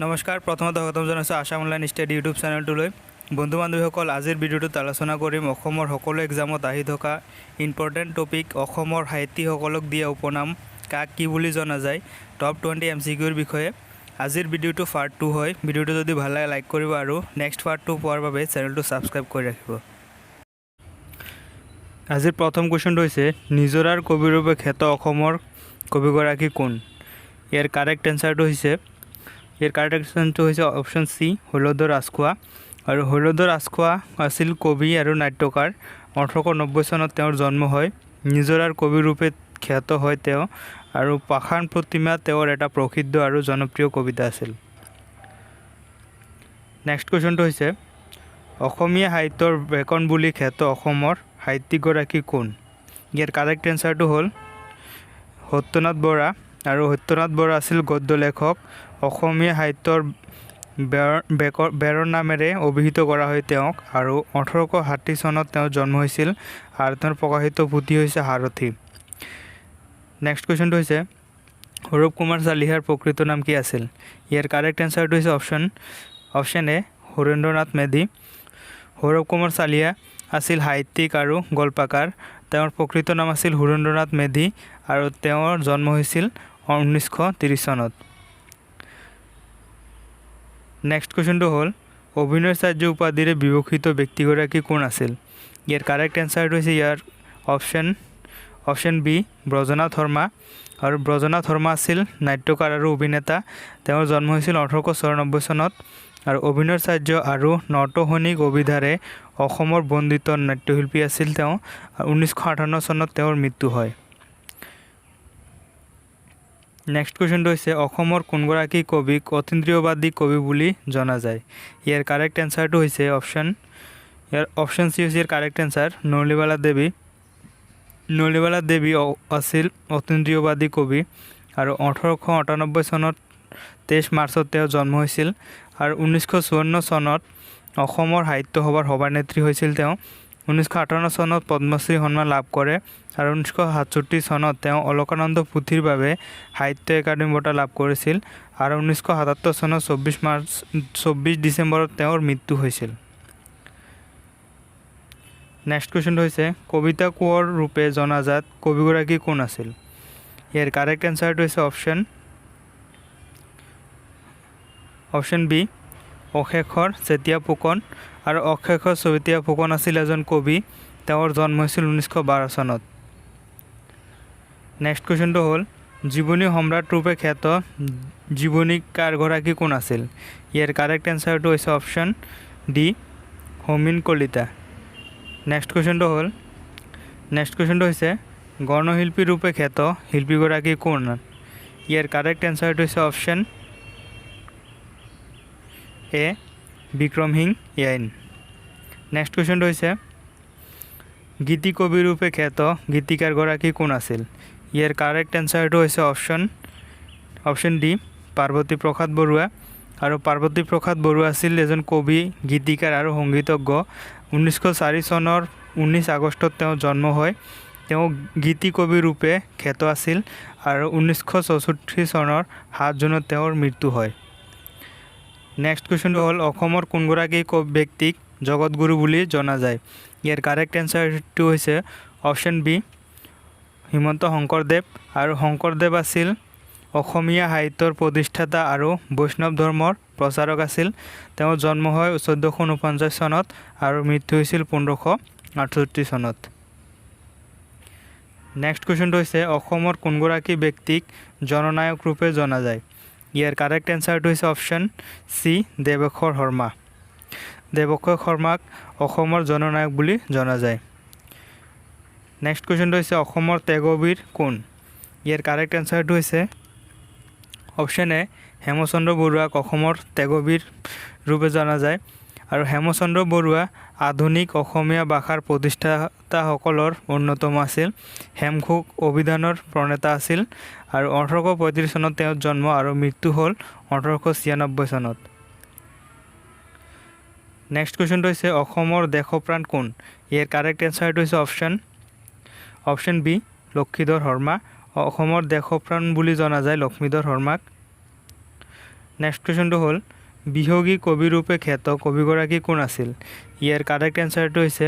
নমস্কাৰ, প্ৰথমতে স্বাগতম জনাইছোঁ আছাম অনলাইন ষ্টাডি ইউটিউব চেনেলটোলৈ। বন্ধু বান্ধৱীসকল, আজিৰ ভিডিঅ'টোত আলোচনা কৰিম অসমৰ সকলো এক্সামত আহি থকা ইম্পৰ্টেণ্ট টপিক, অসমৰ সাহিত্যিকসকলক দিয়া উপনাম, কাক কি বুলি জনা যায়, টপ 20 এমচিকিউৰ বিষয়ে। আজিৰ ভিডিঅ'টো পাৰ্ট 2 হয়। ভিডিঅ'টো যদি ভাল লাগে লাইক কৰিব আৰু নেক্সট পাৰ্ট 2 পোৱাৰ বাবে চেনেলটো ছাবস্ক্ৰাইব কৰি ৰাখিব। আজিৰ প্ৰথম কুৱেশ্যনটো হৈছে, নিজৰাৰ কবিৰূপে খ্যাত অসমৰ কবিগৰাকী কোন? ইয়াৰ কাৰেক্ট এনচাৰটো হৈছে অপশ্যন চি, শৈলধৰ ৰাজখোৱা। আৰু শৈলধৰ ৰাজখোৱা আছিল কবি আৰু নাট্যকাৰ। 1890 চনত তেওঁৰ জন্ম হয়। নিজৰাৰ কবিৰূপে খ্যাত হয় তেওঁ আৰু পাষাণ প্ৰতিমা তেওঁৰ এটা প্ৰসিদ্ধ আৰু জনপ্ৰিয় কবিতা আছিল। নেক্সট কুৱেশ্যনটো হৈছে, অসমীয়া সাহিত্যৰ বেকন বুলি খ্যাত অসমৰ সাহিত্যিকগৰাকী কোন? ইয়াৰ কাৰেক্ট এনচাৰটো হ'ল সত্যনাথ বৰা। আৰু সত্যনাথ বৰা আছিল গদ্য লেখক। অসমীয়া সাহিত্যৰ বেৰৰ নামেৰে অভিহিত কৰা হয় তেওঁক। আৰু 1860 চনত তেওঁৰ জন্ম হৈছিল আৰু তেওঁৰ প্ৰকাশিত পুথি হৈছে সাৰথি। নেক্সট কুৱেশ্যনটো হৈছে, সৌৰভ কুমাৰ চালিহাৰ প্ৰকৃত নাম কি আছিল? ইয়াৰ কাৰেক্ট এনচাৰটো হৈছে অপশ্যন এ, সুৰেন্দ্ৰনাথ মেধি। সৌৰভ কুমাৰ চালিহা আছিল সাহিত্যিক আৰু গল্পকাৰ। তেওঁৰ প্ৰকৃত নাম আছিল সুৰেন্দ্ৰনাথ মেধি আৰু তেওঁৰ জন্ম হৈছিল 1930 চনত। নেক্সট কুৱেশ্যনটো হ'ল, অভিনয়াচাৰ্য উপাধিৰে বিভূষিত ব্যক্তিগৰাকী কোন আছিল? ইয়াৰ কাৰেক্ট এনচাৰটো হৈছে ইয়াৰ option option B, Brajanath Sharma. আৰু ব্ৰজনাথ শৰ্মা আছিল নাট্যকাৰ আৰু অভিনেতা। তেওঁৰ জন্ম হৈছিল 1894 চনত আৰু অভিনয়াচাৰ্য আৰু নটসৈনিক অভিধাৰে অসমৰ বন্দিত নাট্যশিল্পী আছিল তেওঁ। 1958 চনত তেওঁৰ মৃত্যু হয়। নেক্সট কুৱেশ্যনটো হৈছে, অসমৰ কোনগৰাকী কবিক অতীন্দ্ৰিয়বাদী কবি বুলি জনা যায়? ইয়াৰ কাৰেক্ট এনচাৰটো হৈছে ইয়াৰ অপশ্যন চি হৈছে ইয়াৰ কাৰেক্ট এনচাৰ, নলিনীবালা দেৱী। নলিনীবালা দেৱী আছিল অতীন্দ্ৰিয়বাদী কবি আৰু 1898 চনত 23 মাৰ্চত তেওঁৰ জন্ম হৈছিল আৰু 1954 চনত অসমৰ সাহিত্য সভাৰ সভানেত্ৰী হৈছিল তেওঁ। 1958 চনত পদ্মশ্ৰী সন্মান লাভ কৰে আৰু 1967 চনত তেওঁ অলকানন্দ পুথিৰ বাবে সাহিত্য একাডেমী বঁটা লাভ কৰিছিল আৰু 1977 চনত 24 মাৰ্চ, 24 ডিচেম্বৰত তেওঁৰ মৃত্যু হৈছিল। নেক্সট কুৱেশ্যনটো হৈছে, কবিতা কোঁৱৰ ৰূপে জনাজাত কবিগৰাকী কোন আছিল? ইয়াৰ কাৰেক্ট এনচাৰটো হৈছে অপশ্যন অপশ্যন বি, অশেষৰ চেতিয়া ফুকন। আৰু অশেষৰ চেতিয়া ফুকন আছিল এজন কবি। তেওঁৰ জন্ম হৈছিল 1912 চনত। নেক্সট কুৱেশ্যনটো হ'ল, জীৱনী সম্ৰাট ৰূপে খ্যাত জীৱনীকাৰগৰাকী কোন আছিল? ইয়াৰ কাৰেক্ট এনচাৰটো হৈছে option D, Homen Kalita. Next কুৱেশ্যনটো হৈছে, গণশিল্পী ৰূপে খ্যাত শিল্পীগৰাকী কোন? ইয়াৰ কাৰেক্ট এনচাৰটো হৈছে অপশ্যন এ, বিক্ৰম সিং য়াইন। নেক্সট কুৱেশ্যনটো হৈছে, গীতি কবি ৰূপে খ্যাত গীতিকাৰগৰাকী কোন আছিল? ইয়াৰ কাৰেক্ট এনচাৰটো হৈছে অপশ্যন অপশ্যন ডি, পাৰ্বতী প্ৰসাদ বৰুৱা। আৰু পাৰ্বতী প্ৰসাদ বৰুৱা আছিল এজন কবি, গীতিকাৰ আৰু সংগীতজ্ঞ। 1904 চনৰ 19 আগষ্টত তেওঁ জন্ম হয়। তেওঁ গীতি কবি ৰূপে খ্যাত আছিল আৰু 1964 চনৰ 7 জুনত তেওঁৰ মৃত্যু হয়। নেক্সট কুৱেশ্যনটো হ'ল, অসমৰ কোনগৰাকী ব্যক্তিক জগতগুৰু বুলি জনা যায়? ইয়াৰ কাৰেক্ট এনচাৰটো হৈছে অপশ্যন বি, শ্ৰীমন্ত শংকৰদেৱ। আৰু শংকৰদেৱ আছিল অসমীয়া সাহিত্যৰ প্ৰতিষ্ঠাতা আৰু বৈষ্ণৱ ধৰ্মৰ প্ৰচাৰক আছিল। তেওঁৰ জন্ম হয় 1449 চনত আৰু মৃত্যু হৈছিল 1568 চনত। নেক্সট কুৱেশ্যনটো হৈছে, অসমৰ কোনগৰাকী ব্যক্তিক জননায়ক ৰূপে জনা যায়? ইয়াৰ কাৰেক্ট এনচাৰটো হৈছে অপশ্যন চি, দেৱেশ্বৰ শৰ্মা। দেৱেশ্বৰ শৰ্মাক অসমৰ জননায়ক বুলি জনা যায়। নেক্সট কুৱেশ্যনটো হৈছে, অসমৰ ত্যাগবীৰ কোন? ইয়াৰ কাৰেক্ট এনচাৰটো হৈছে অপশ্যন এ, হেমচন্দ্ৰ বৰুৱাক অসমৰ ত্যাগবীৰ ৰূপে জনা যায়। আৰু হেমচন্দ্ৰ বৰুৱা আধুনিক অসমীয়া ভাষাৰ প্ৰতিষ্ঠাতাসকলৰ অন্যতম আছিল। হেমকোষ অভিধানৰ প্ৰণেতা আছিল আৰু 1835 চনত তেওঁৰ জন্ম আৰু মৃত্যু হ'ল 1896 চনত। নেক্সট কুৱেশ্যনটো হৈছে, অসমৰ দেশপ্ৰাণ কোন? ইয়াৰ কাৰেক্ট এনচাৰটো হৈছে option option B, Lakshmidhar Sharma. অসমৰ দেশপ্ৰাণ বুলি জনা যায় লক্ষ্মীধৰ শৰ্মাক। নেক্সট কুৱেশ্যনটো হ'ল, বিহগী কবিৰূপে খ্যাত কবিগৰাকী কোন আছিল? ইয়াৰ কাৰেক্ট এনচাৰটো হৈছে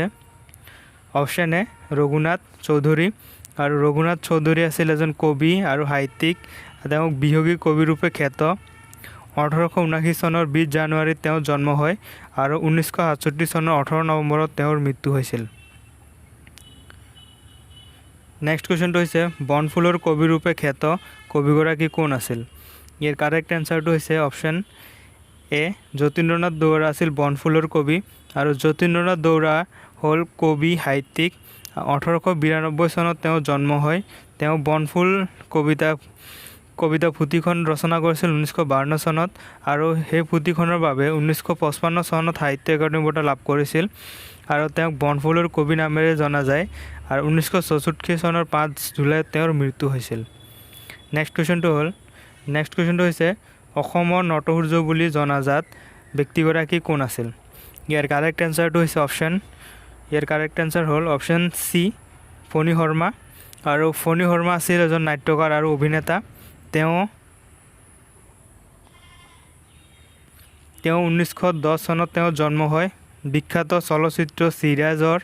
অপশ্যন এ, ৰঘুনাথ চৌধুৰী। আৰু ৰঘুনাথ চৌধুৰী আছিল এজন কবি আৰু সাহিত্যিক। তেওঁক বিহগী কবিৰূপে খ্যাত। 1879 চনৰ 20 জানুৱাৰীত তেওঁৰ জন্ম হয় আৰু 1967 চনৰ 18 নৱেম্বৰত তেওঁৰ মৃত্যু হৈছিল। নেক্সট কুৱেশ্যনটো হৈছে, বনফুলৰ কবিৰূপে খ্যাত কবিগৰাকী কোন আছিল? ইয়াৰ কাৰেক্ট এনচাৰটো হৈছে অপশ্যন এ, যতীন্দ্ৰনাথ দুৱৰা আছিল বনফুলৰ কবি। আৰু যতীন্দ্ৰনাথ দুৱৰা হ'ল কবি, সাহিত্যিক। 1892 চনত তেওঁ জন্ম হয়। তেওঁ বনফুল কবিতা পুথিখন ৰচনা কৰিছিল 1952 চনত আৰু সেই পুথিখনৰ বাবে 1955 চনত সাহিত্য একাডেমী বঁটা লাভ কৰিছিল আৰু তেওঁক বনফুলৰ কবি নামেৰে জনা যায়। আৰু 1964 চনৰ 5 জুলাইত তেওঁৰ মৃত্যু হৈছিল। নেক্সট কুৱেশ্যনটো হৈছে, অসমৰ নটসূৰ্য বুলি জনাজাত ব্যক্তিগৰাকী কোন আছিল? ইয়াৰ কাৰেক্ট এনচাৰ হ'ল অপশ্যন চি, ফণী শৰ্মা। আৰু ফণী শৰ্মা আছিল এজন নাট্যকাৰ আৰু অভিনেতা। তেওঁ 1910 চনত তেওঁৰ জন্ম হয়। বিখ্যাত চলচ্চিত্ৰ চিৰাজৰ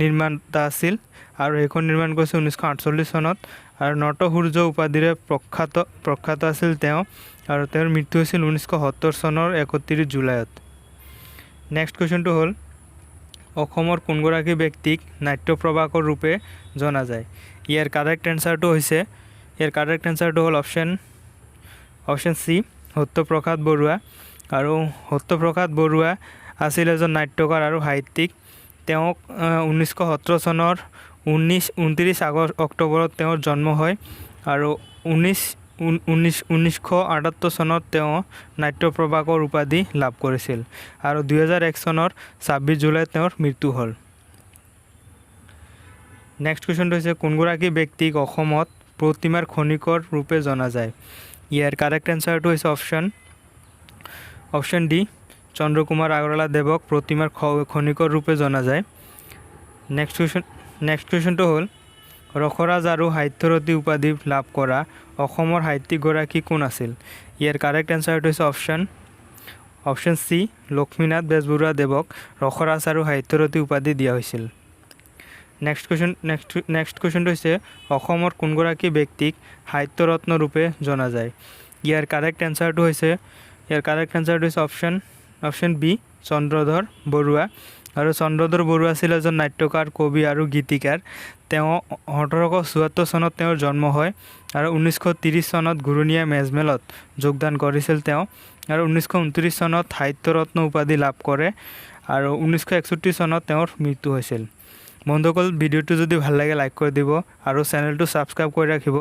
নিৰ্মাতা আছিল আৰু সেইখন নিৰ্মাণ কৰিছিল 1948 চনত। আৰু নটসূৰ্য উপাধিৰে প্ৰখ্যাত আছিল তেওঁ। আৰু তেওঁৰ মৃত্যু হৈছিল 1970 চনৰ 31 জুলাইত। নেক্সট কুৱেশ্যনটো হ'ল, অসমৰ কোনগৰাকী ব্যক্তিক নাট্যপ্ৰভাকৰ ৰূপে জনা যায়? ইয়াৰ কাৰেক্ট এনচাৰটো হ'ল অপশ্যন চি, সত্যপ্ৰসাদ বৰুৱা। আৰু সত্যপ্ৰসাদ বৰুৱা আছিল এজন নাট্যকাৰ আৰু সাহিত্যিক। তেওঁক 1917 চনৰ 29 অক্টোবৰত তেওঁৰ জন্ম হয় আৰু 1978 চনত তেওঁ নাট্যপ্ৰভাকৰ উপাধি লাভ কৰিছিল আৰু 2001 চনৰ 26 জুলাইত তেওঁৰ মৃত্যু হ'ল। নেক্সট কুৱেশ্যনটো হৈছে, কোনগৰাকী ব্যক্তিক অসমত প্ৰতিমাৰ খনিকৰ ৰূপে জনা যায়? ইয়াৰ কাৰেক্ট এনচাৰটো হৈছে অপশ্যন ডি, চন্দ্ৰকুমাৰ আগৰৱালাদেৱক প্ৰতিমাৰ খনিকৰ ৰূপে জনা যায়। নেক্সট কুৱেশ্যনটো হ'ল, ৰসৰাজ আৰু সাহিত্যৰথী উপাধি লাভ কৰা অসমৰ সাহিত্যিকগৰাকী কোন আছিল? ইয়াৰ কাৰেক্ট এনচাৰটো হৈছে অপশ্যন চি, লক্ষ্মীনাথ বেজবৰুৱাদেৱক ৰসৰাজ আৰু সাহিত্যৰথী উপাধি দিয়া হৈছিল। নেক্সট কুৱেশ্যনটো হৈছে, অসমৰ কোনগৰাকী ব্যক্তিক সাহিত্যৰত্ন ৰূপে জনা যায়? ইয়াৰ কাৰেক্ট এনচাৰটো হৈছে অপশ্যন বি, চন্দ্ৰধৰ বৰুৱা। আৰু চন্দ্ৰধৰ বৰুৱা আছিল এজন নাট্যকাৰ, কবি আৰু গীতিকাৰ। তেওঁ 1874 চনত তেওঁৰ জন্ম হয় আৰু 1930 চনত ঘূৰণীয়া মেজমেলত যোগদান কৰিছিল তেওঁ। আৰু 1929 চনত সাহিত্যৰত্ন উপাধি লাভ কৰে আৰু 1961 চনত তেওঁৰ মৃত্যু হৈছিল। বন্ধুসকল, ভিডিঅ'টো যদি ভাল লাগে, লাইক কৰি দিব আৰু চেনেলটো ছাবস্ক্ৰাইব কৰি ৰাখিব।